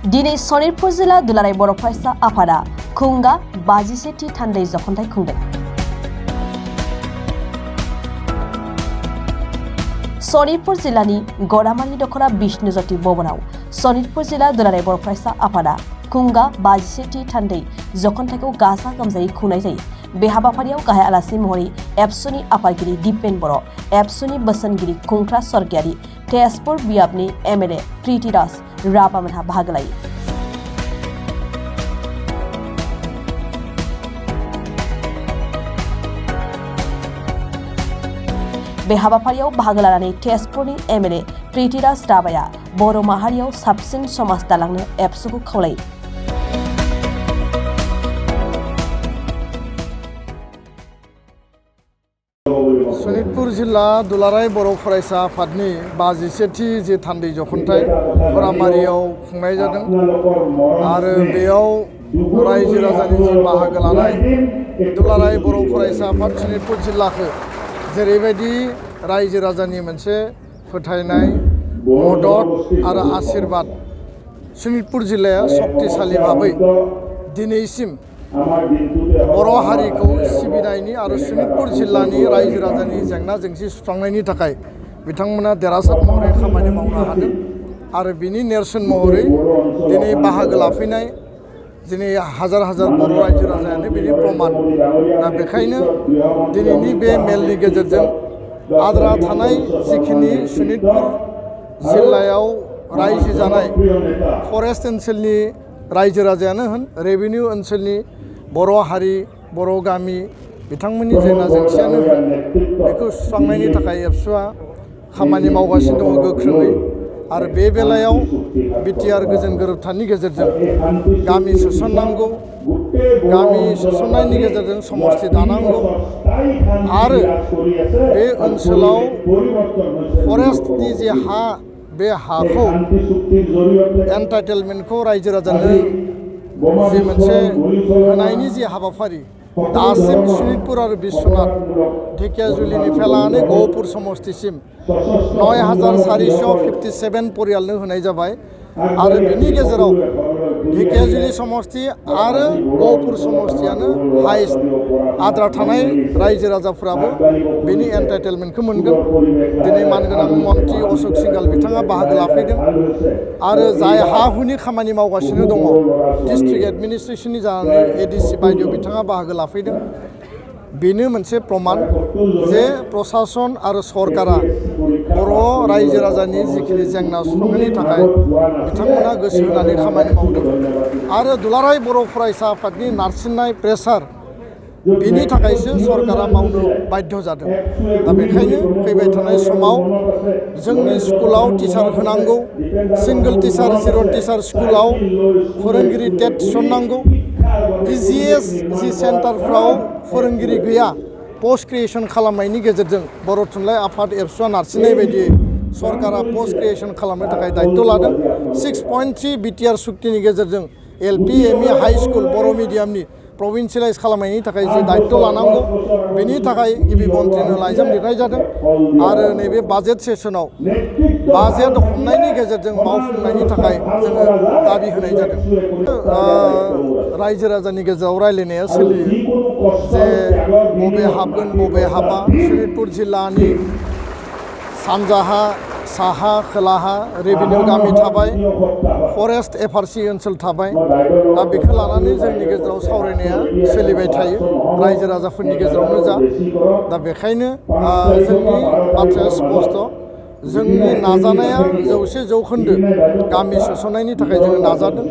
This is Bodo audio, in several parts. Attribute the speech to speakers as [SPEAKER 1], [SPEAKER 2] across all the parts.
[SPEAKER 1] दिनै सनितपुर जिल्ला दुलाराय बर' फरायसा आफादा खुंगा 51थि थान्दै जख'न्थाइ खुंदों। सनितपुर जिल्लानि गरामारि दख'रा बिष्णुज्योति भवनाव सनितपुर जिल्ला दुलाराय बर' फरायसा आफादा खुंगा 51थि थान्दै जख'न्थाइखौ गाजा गोमजायै खुंनाय जायो। बे हाबाफारियाव गाहाय आलासि महरै एबसुनि आफादगिरि दिपेन बर', एबसुनि बोसोनगिरि खुंख्रा सरगियारि, तेजपुर बियाबनि एमएलए प्रीतिराज राभामोनहा बाहागो लायो। बे हाबाफारियाव बाहागो लानानै तेजपुरनि एमएलए प्रीतिराज राभाया बर' माहारियाव साबसिन समाज दालांनो एबसुखौ खावलायो।
[SPEAKER 2] सनितपुर जिल्ला दुलाराय बर' फरायसा आफादनि 51थि जे थान्दै जख'न्थाइ गरामारियाव खुंनाय जादों आरो बेयाव रायजो राजानि जि बाहागो लानाय दुलाराय बर' फरायसा आफाद सनितपुर जिल्लाखौ जेरैबायदि रायजो राजानि मोनसे फोथायनाय मदद आरो आशीर्बाद सनितपुर जिल्लाया शक्तिशाली भाबै दिनैसिम बर' हारिखौ सिबिनायनि आरो सनितपुर जिल्लानि रायजो राजानि जेंना जेंसि सुस्रांनायनि थाखाय बिथांमोना देरहासार महरै खामानि मावनो हादों आरो बिनि नेरसोन महरै दिनै बाहागो लाफैनाय दिनै हाजार हाजार बर' रायजो राजायानो बिनि प्रमान। दा बेखायनो दिनैनि बे मेलनि गेजेरजों आद्रा थानाय जिखिनि सनितपुर जिल्लायाव रायजो जानाय फरेस्ट ओनसोलनि रायजो राजायानो होन रेभिनिउ ओनसोलनि बर' हारि बर' गामि बिथांमोननि जेंना जेंसियानो होन बेखौ सुस्रांनायनि थाखाय एबसुआ खामानि मावगासिनो दङ गोख्रोङै आरो बे बेलायाव बिटिआर गोजोन गोरोबथानि गेजेरजों गामि सोसननांगौ, गामि सोसननायनि गेजेरजों समस्ति दानांगौ आरो बे ओनसोलाव फरेस्टनि जे हा बे हाखौ एन्टाइटेलमेन्टखौ रायजो राजानो जि मोनसे होनायनि जि हाबाफारि दासिम सनितपुर आरो बिश्वनाथ ढेकियाजुलिनिफ्राय लानानै गहपुर समस्तिसिम 9457 परियालनो होनाय जाबाय आरो बिनि गेजेराव ढेकियाजुलि समस्ति आरो गहपुर समस्तियानो हाइस्ट आद्रा थानाय रायजो राजाफोराबो बेनि एन्टाइटेलमेन्टखौ मोनगोन। दिनै मानगोनां मन्त्रि अशोक सिंघाल बिथाङा बाहागो लाफैदों आरो जाय हा हुनि खामानि मावगासिनो दङ डिस्ट्रिक्ट एडमिनिस्ट्रेसननि जानानै एडिसि बायदियाव बिथाङा बाहागो लाफैदों। बेनो मोनसे प्रमान जे प्रशासन आरो सरकारा बर' रायजो राजानि जिखिनि जेंना सुस्रांनायनि थाखाय बिथांमोना गोसो होनानै खामानि मावदों आरो दुलाराय बर' फरायसा आफादनि नारसिननाय प्रेसार बेनि थाखायसो सरकारा मावनो बाध्य जादों। दा बेखायनो फैबाय थानाय समाव जोंनि स्कुलाव टिचार होनांगौ, सिंगल टिचार जिर' टिचार स्कुलाव फोरोंगिरि टेट थिसननांगौ, इजिएस जि सेन्टारफ्राव फोरोंगिरि गैया पस्ट क्रिएसन खालामनायनि गेजेरजों बर' थुनलाइ आफाद एबसुआ नारसिननाय बायदियै सरकारा पस्ट क्रिएसन खालामनो थाखाय दायित्व लादों। 6.3 बिटिआर सुक्तिनि गेजेरजों एलपि एमइ हाइ स्कुल बर' मिडियामनि प्रभिन्सियेलाइज खालामनायनि थाखाय जि दायित्व लानांगौ बेनि थाखाय गिबि मन्थ्रिनो लाइजाम लिरनाय जादों आरो नैबे बाजेट सेसनाव बाजेट हमनायनि गेजेरजों मावफुंनायनि थाखाय जोङो दाबि होनाय जादों। रायजो राजानि गेजेराव रायलायनाया सोलियो जे बबे हाबगोन बबे हाबा। सनितपुर जिल्लानि सानजाहा साहा खोलाहा रेभिनिउ गामि थाबाय, फरेस्ट एफआरसि ओनसोल थाबाय। दा बेखौ लानानै जोंनि गेजेराव सावरायनाया सोलिबाय थायो रायजो राजाफोरनि गेजेरावनो जा। दा बेखायनो जोंनि बाथ्राया स्पस्ट, जोंनि नाजानाया 100% गामि सोसननायनि थाखाय जोङो नाजादों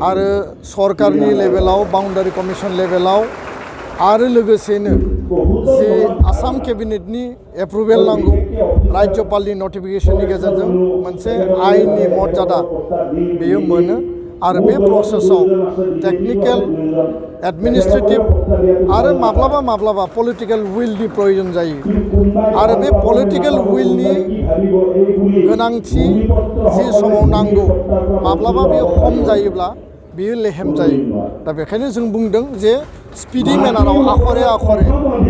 [SPEAKER 2] आरो सरकारनि लेभेलाव बाउन्डारि कमिसन लेभेलाव आरो लोगोसेनो जि आसाम केबिनेटनि एप्रुभेल नांगौ राज्यपालनि नटिफिकेसननि गेजेरजों मोनसे आयेननि मर्यादा बेयो मोनो आरो बे प्रसेसआव टेक्निकेल एडमिनिस्ट्रेटिभ आरो माब्लाबा पलिटिकेल उइलनि प्रयोजन जायो आरो बे पलिटिकेल उइलनि गोनांथि जि समाव नांगौ माब्लाबा बे खम जायोब्ला बेयो लेहेम जायो। दा बेखायनो जों बुंदों जे स्पिडि मेनाराव आखरे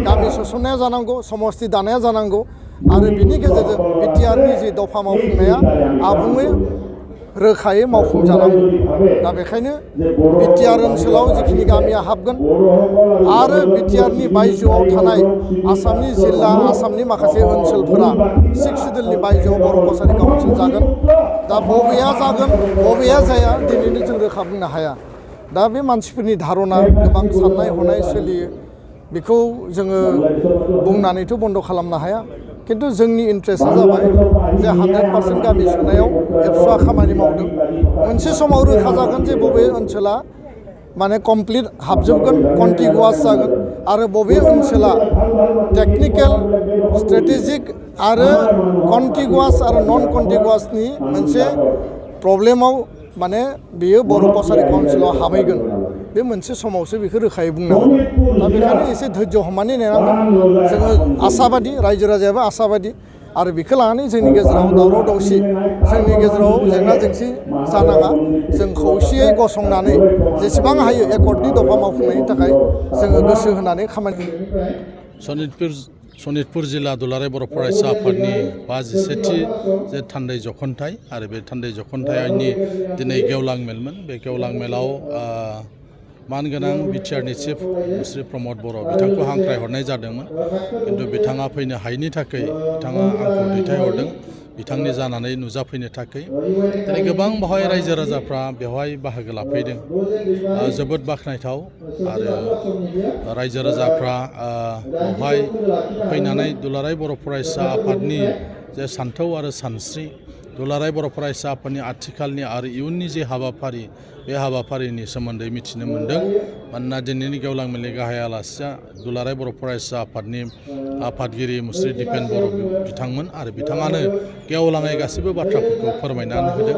[SPEAKER 2] गामि सोसननाया जानांगौ, समस्ति दानाया जानांगौ आरो बिनि गेजेरजों बिटिआरनि जि दफा मावफुंनाया आबुङै रोखायै मावफुंजानांगौ। दा बेखायनो बिटिआर ओनसोलाव जिखिनि गामिया हाबगोन आरो बिटिआरनि बायजोआव थानाय आसामनि जिल्ला आसामनि माखासे ओनसोलफोरा 6 सिडुलनि बायजोआव बर' कसारि काउन्सिल जागोन। दा बबेया जागोन बबेया जाया दिनैनो जों रोखा बुंनो हाया। दा बे मानसिफोरनि धारना गोबां साननाय हनाय सोलियो बेखौ जोङो बुंनानैथ' बन्द खालामनो हाया। किन्तु जोंनि इन्ट्रेस्टआ जाबाय जे 100% गामि सोनायाव एबसुआ खामानि मावदों। मोनसे समाव रोखा जागोन जे बबे ओनसोला माने कमप्लिट हाबजोबगोन कन्टिगुवास जागोन आरो बबे ओनसोला टेक्निकेल स्ट्रेटेजिक आरो कन्टिगुवास आरो नन कन्टिगुवासनि मोनसे प्रब्लेमाव माने बेयो बर' कसारि काउन्सिलाव हाबहैगोन। बे मोनसे समावसो बेखौ रोखायै बुंनो हागोन। दा बेखायनो एसे धैर्य हमनानै नेनांगोन। जोङो आसाबादि रायजो राजायाबो आसाबादि आरो बेखौ लानानै जोंनि गेजेराव दावराव दावसि जोंनि गेजेराव जेंना जेंसि जानाङा। जों खौसेयै गसंनानै जेसेबां हायो एकर्डनि दफा मावफुंनायनि थाखाय जोङो गोसो होनानै खामानि
[SPEAKER 3] सनितपुर जिल्ला दुलाराय बर' फरायसा आफादनि 57थि जे थान्दै जख'न्थाइ आरो बे थान्दै जख'न्थाइनि दिनै गेवलां मेलमोन। बे गेवलां मेलाव मानगोनां बिटिआरनि चिफ मुस्रि प्रमद बर' बिथांखौ हांख्रायहरनाय जादोंमोन। किन्तु बिथाङा फैनो हायैनि थाखाय बिथाङा आंखौ दैथायहरदों बिथांनि जानानै नुजाफैनो थाखाय। दिनै गोबां बेवहाय रायजो राजाफ्रा बेवहाय बाहागो लाफैदों। जोबोद बाख्नायथाव आरो रायजो राजाफ्रा बेवहाय फैनानै दुलाराय बर' फरायसा आफादनि जे सान्थौ आरो सानस्रि दुलाराय बर' फरायसा आफादनि आथिखालनि आरो इयुननि जे हाबाफारि बे हाबाफारिनि सोमोन्दै मिथिनो मोन्दों। मानोना दिनैनि गेवलां मेलनि गाहाय आलासिया दुलाराय बर' फरायसा आफादनि आफादगिरि मुस्रि दिपेन बर' बिथांमोन आरो बिथाङानो गेवलाङै गासैबो बाथ्राफोरखौ फोरमायनानै होदों।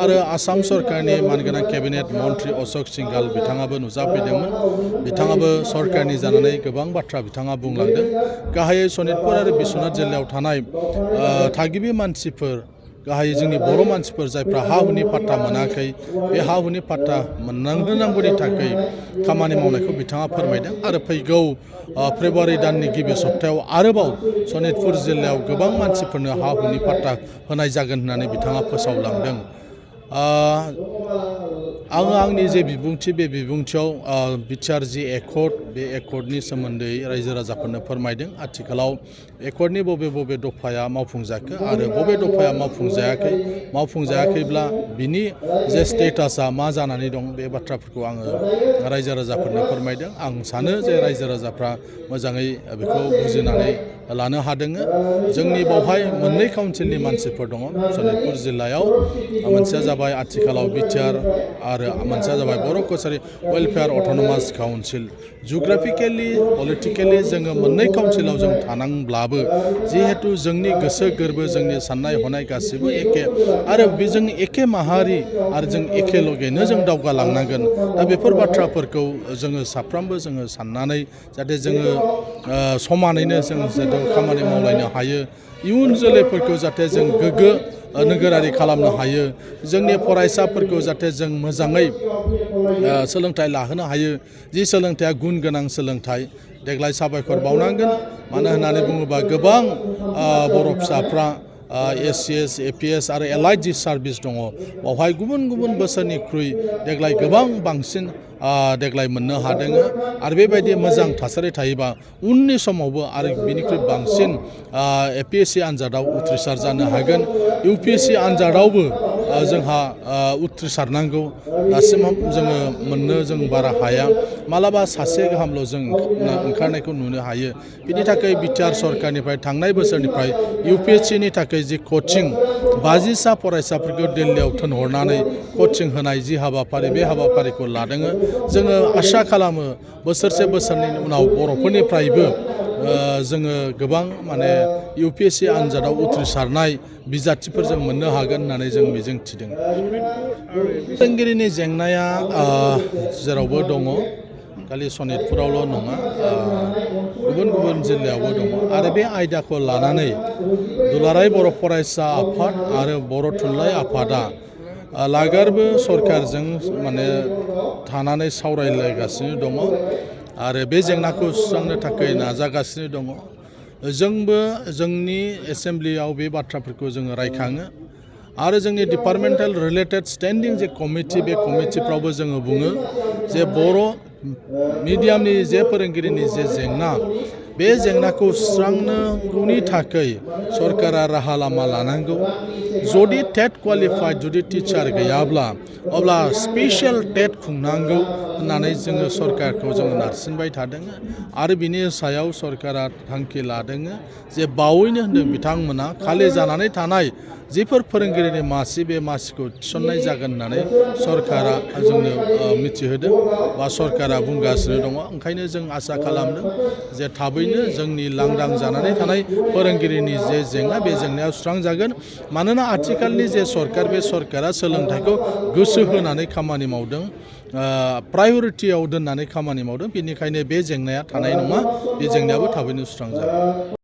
[SPEAKER 3] आरो आसाम सरकारनि मानगोनां केबिनेट मन्त्रि अशक सिंघाल बिथाङाबो नुजाफैदोंमोन। बिथाङाबो सरकारनि जानानै गोबां बाथ्रा बिथाङा बुंलांदों। गाहायै सनितपुर आरो बिश्वनाथ जिल्लायाव थानाय थागिबि मानसिफोर गाहायै जोंनि बर' मानसिफोर जायफ्रा हा हुनि पाट्टा मोनाखै बे हा हुनि पाट्टा मोननांगौनि थाखाय खामानि मावनायखौ बिथाङा फोरमायदों। आरो फैगौ फेब्रुवारि दाननि गिबि सप्तायाव आरोबाव सनितपुर जिल्लायाव गोबां मानसिफोरनो हा हुनि पाट्टा होनाय जागोन होननानै बिथाङा फोसावलांदों। आङो आंनि जे बिबुंथि बे बिबुंथियाव बिटिआर जि एकर्ड बे एकर्डनि सोमोन्दै रायजो राजाफोरनो फोरमायदों। आथिखालाव एकर्डनि बबे दफाया मावफुंजाखो आरो बबे दफाया मावफुंजायाखैब्ला बिनि जे स्टेटासा मा जानानै दं बे बाथ्राफोरखौ आङो रायजो राजाफोरनो फोरमायदों। आं सानो जे रायजो राजाफ्रा मोजाङै बेखौ बुजिनानै लानो हादों। जोंनि बावहाय मोननै काउन्सिलनि मानसिफोर दङ सनितपुर जिल्लायाव। मोनसेया जाबाय आथिखालाव बिटिआर आरो मोनसेया जाबाय Bodo' Kachari welfare autonomous council. Geographically politically जोङो मोननै काउन्सिलाव जों थानांब्लाबो जिहेतु जोंनि गोसो गोरबो जोंनि साननाय हनाय गासिबो एखे आरो बे जों एखे माहारि आरो जों एखे लगैनो जों दावगालांनांगोन। दा बेफोर बाथ्राफोरखौ जोङो साफ्रोमबो जोङो साननानै जाहाथे जोङो समानैनो जों जाहाथे खामानि मावलायनो हायो। इयुन जोलैफोरखौ जाहाथे जों गोग्गो नोगोरारि खालामनो हायो। जोंनि फरायसाफोरखौ जाहाथे जों मोजाङै सोलोंथाइ लाहोनो हायो। जि सोलोंथाइया गुन गोनां सोलोंथाइ। देग्लाय साबायखर बावनांगोन मानो होननानै बुङोबा गोबां बर' फिसाफ्रा SCS APS आरो एलाइड जि सार्भिस दङ बावहाय गुबुन गुबुन बोसोरनिख्रुइ देग्लाय गोबां बांसिन देग्लाय मोननो हादों। आरो बेबायदि मोजां थासारि थायोबा उननि समावबो आरो बिनिख्रुइ बांसिन APSC आनजादाव उथ्रिसार जानो हागोन। UPSC आनजादावबो जोंहा उथ्रिसारनांगौ। दासिमाव जोङो मोननो जों बारा हाया। मालाबा सासे गाहामल' जों ओंखारनायखौ नुनो हायो। बिनि थाखाय बिटिआर सरकारनिफ्राय थांनाय बोसोरनिफ्राय UPSCनि थाखाय जि कचिं 50सा फरायसाफोरखौ दिल्लीयाव थिनहरनानै कचिं होनाय जि हाबाफारि बे हाबाफारिखौ लादों। जोङो आसा खालामो बोसोरसे बोसोरनि उनाव बर'फोरनिफ्रायबो जोङो गोबां माने UPSC आनजादाव उथ्रिसारनाय बिजाथिफोर जों मोननो हागोन होननानै जों मिजिंथिदों। फोरोंगिरिनि जेंनाया जेरावबो दङ। खालि सनितपुरावल' नङा गुबुन गुबुन जिल्लायावबो दङ। आरो बे आयदाखौ लानानै दुलाराय बर' फरायसा आफाद आरो बर' थुनलाइ आफादा लागारबो सरकारजों माने थानानै सावरायलायगासिनो दङ आरो बे जेंनाखौ सुस्रांनो थाखाय नाजागासिनो दङ। जोंबो जोंनि एसेमब्लियाव बे बाथ्राफोरखौ जोङो रायखाङो। आरो जोंनि डिपार्टमेन्टेल रिलेटेड स्टेन्डिं जे कमिटि बे कमिटिफ्रावबो जोङो बुङो जे बर' मिडियामनि जे फोरोंगिरिनि जे जेंना बे जेंनाखौ सुस्रांनांगौनि थाखाय सरकारा राहा लामा लानांगौ जुदि टेट क्वालिफाइड जुदि टिचार गैयाब्ला अब्ला स्पेसियेल टेट खुंनांगौ होननानै जोङो सरकारखौ जोङो नारसिनबाय थादों आरो बिनि सायाव सरकारा थांखि लादों जे बावैनो होनदों बिथांमोना खालि जानानै थानाय जिफोर फोरोंगिरिनि मासि बे मासिखौ थिसननाय जागोन होननानै सरकारा जोंनो मिथिहोदों बा सरकारा बुंगासिनो दङ ओंखायनो जों आसा खालामदों जे थाबैनो जोंनि लांदां जानानै थानाय फोरोंगिरिनि जे जेंना बे जेंनाया सुस्रांजागोन मानोना आथिखालनि जे सरकार बे सरकारा सोलोंथाइखौ गोसो होनानै खामानि मावदों प्रायरिटियाव दोननानै खामानि मावदों बेनिखायनो बे जेंनाया थानाय नङा बे जेंनायाबो थाबैनो सुस्रांजागोन